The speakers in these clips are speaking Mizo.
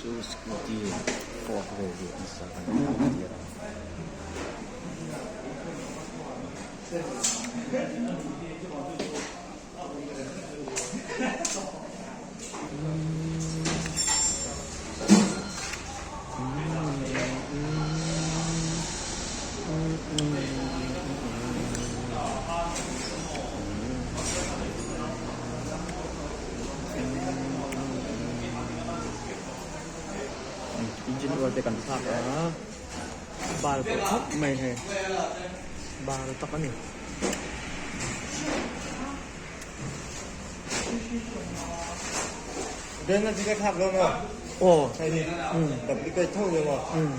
chu scooty fork vel hi an sak a ni a tir a. Engine oil te kan thlak a bal pawh khawp mai hei bal tak a ni. Aw umm.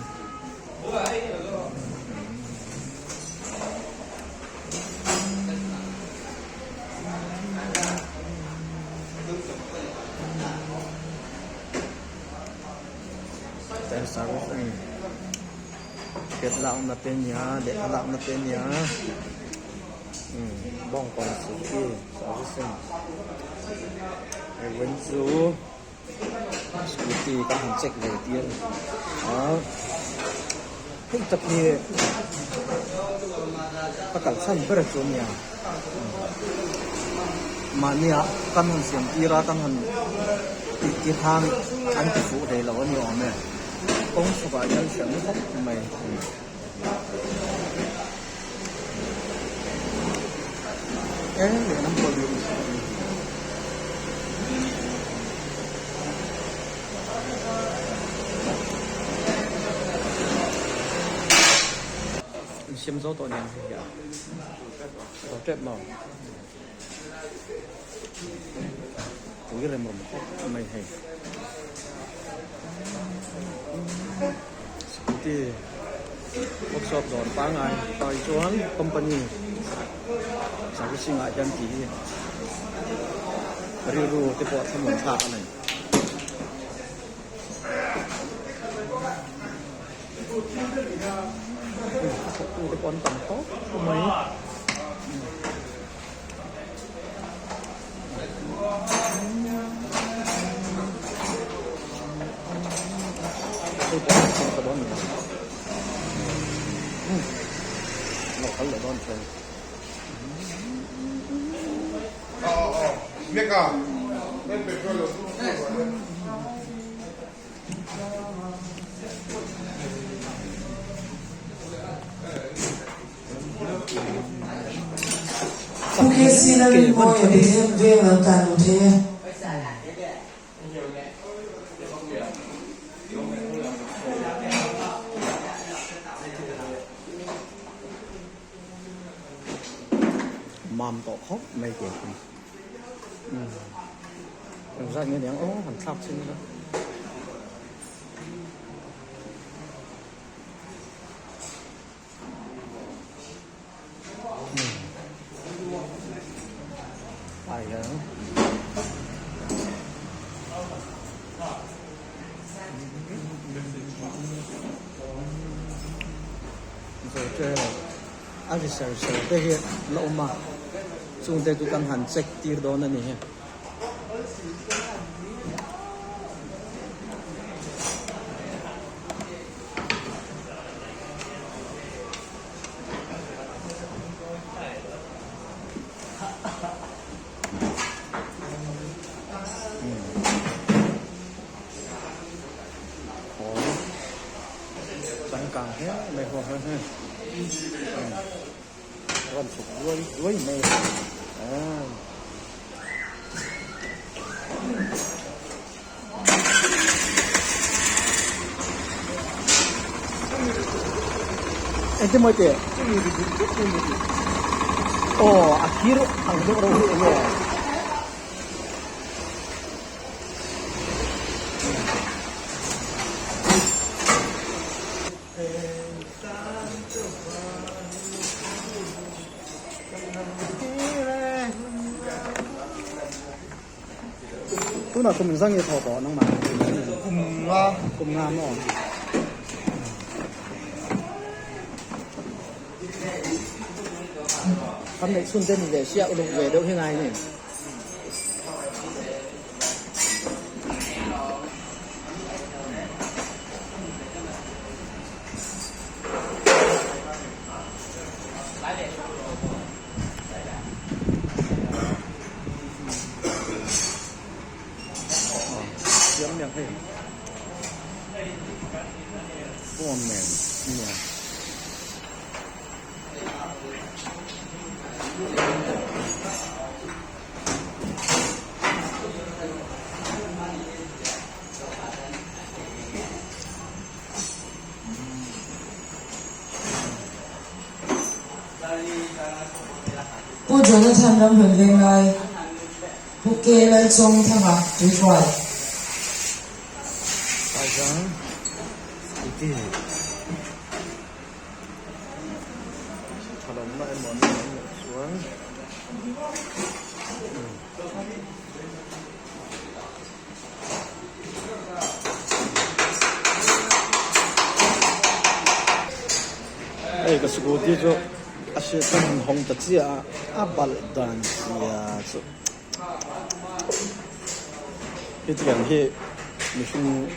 Service a ni ticket lakna te ania lehkha lakna te ania bawngkawn suki servicing hei vawiin chu scooty ka han check ve tir a hei tak hi ka kal chhan ber chu ania mahnia kan han siam tir a kan han tih tir khan an ti fuh hle lo a ni awm e kawng chhukah hian hriat na khawp mai. E lehlam pawh hi Insiam zo tawh nen hei hi a zo tep maw pui rem rawm khawp mai hei scooty workshop dawr pangngai tai chuan company servicing ah hian tih hi rilru te pawh thlamuan thlak a ni. A thawktu te pawh an tam khawp mai. Hei pawh a chhung ta dawn ni. Lo kal leh dawn chuan. Pu KC Lalrinmawia Bethlehem veng lo tlan lo thei e. Mam tawh khawp mai ke khi. Engzat nge niang aw han thlak chin ila. Ai hian a ri ser ser te hi la awm a chung te chu kan han check tir dawn a ni hi. Changkang hle mai ho ha he rawn chhuk duai duai mai a. Engtin mawi teh? Aw a thir ang deuh reuh hi enge? Tunah kum zang i thaw tawh nangmah Kum nga. Kum nga maw? Kan neih chhun te ni ve sia uluk ve deuh hi ngai ni. chiang hei phone nen nia. Pu Jonathan Ramhlun Venglai, Pu K Lalchawngthanga Tuifual. Aizang Scooty thalawmna emaw an awm loh chuan Hei ka scooty chu a hriat chuan han hawng ta chiah a, a balh dan zia chu hetiang hi mihring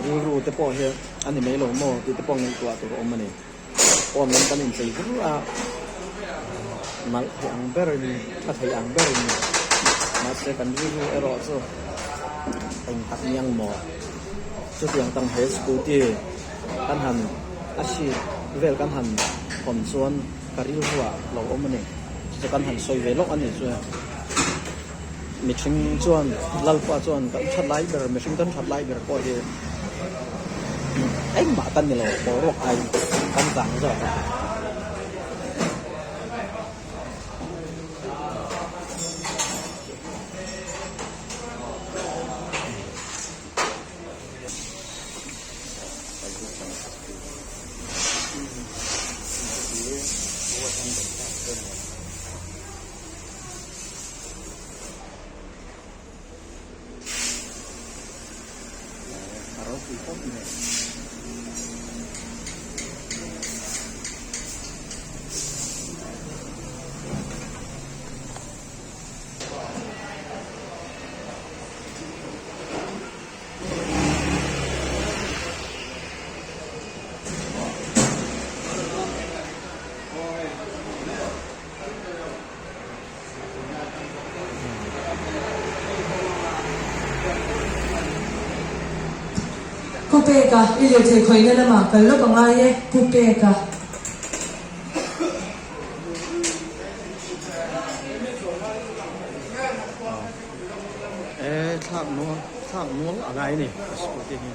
rilru te pawh hi a ni mai lo maw tih te pawh ngaihtuah tur a awm a ni. Pawn lam kan inchei vur a, nalh thei ang berin, tha thei ang berin mahse kan rilru erawh chu eng tak ni ang maw? Chutiang tang he scooty kan han a seat vel kan han hawn chuan ka rilru ah lo awm a ni. Chu chu kan han sawi ve lawk a ni chu. Mihring chuan Lalpa chuan kan that lai ber mihring kan that lai ber pawh hi engmah kan ni lo boruak ai kan zang zawk a. A ropui khawp mai. Pu Peka, i lirthei khawihna lamah kal lawk a ngai e, Pu Peka. E thlak nual thlak nual a ngai a ni a scooty hi.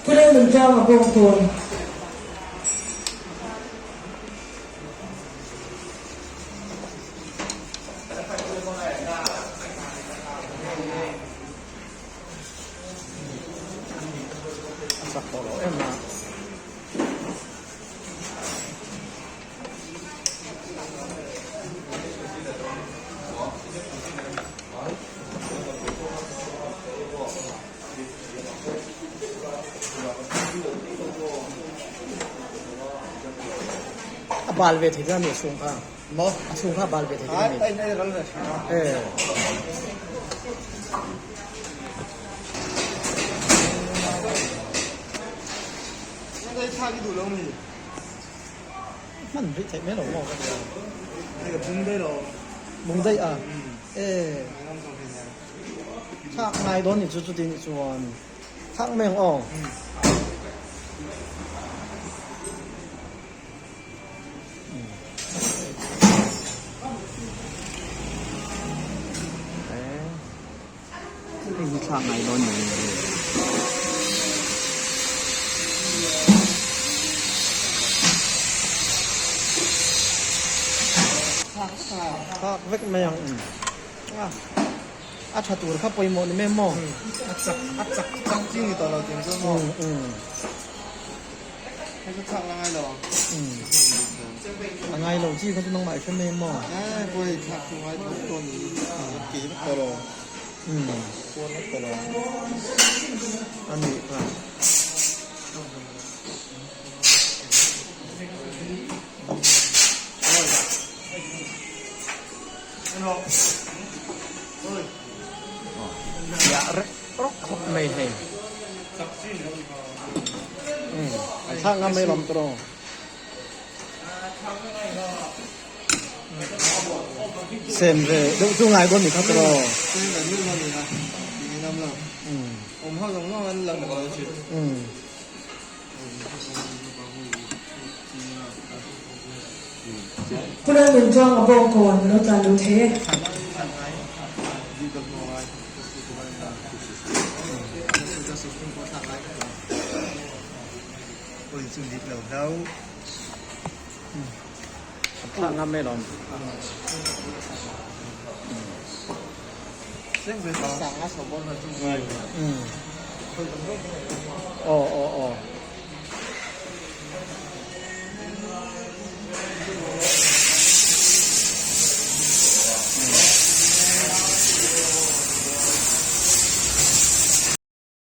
Pu Lalnuntlanga Bawngkawn. A chak tawh lo em a. A bal ve thei a mi a chhung kha maw a chhung kha a bal ve thei a mi e. Hman rih theih mai lo maw ka ti a. Bung daih a e thlak ngai dawn ni chu chuti nih chuan thlak mai ang aw. Hei hi thlak ngai dawn ni. Thlak vek mai ang a tha tur kha pawimawh ni mai maw? A chak a chak chak chi ni tawh lo tih chu maw? Hei chu thlak la ngai lo ang. A ngai lo chi kha chu nangmah i hre mai maw? Eh pawi thlak chu ngai tho tawh ni ke vek tawh lo. Kual vek tawh lo. A nih kha. Fiah rek rawk khawp mai. mai hei. Umm an thlak ngam mai lawm tawh. Sem ve deuh chu ngai dawn ni kha tawh. Umm. Pu Lalnuntuanga bawngkawn lo tlan lo thei e.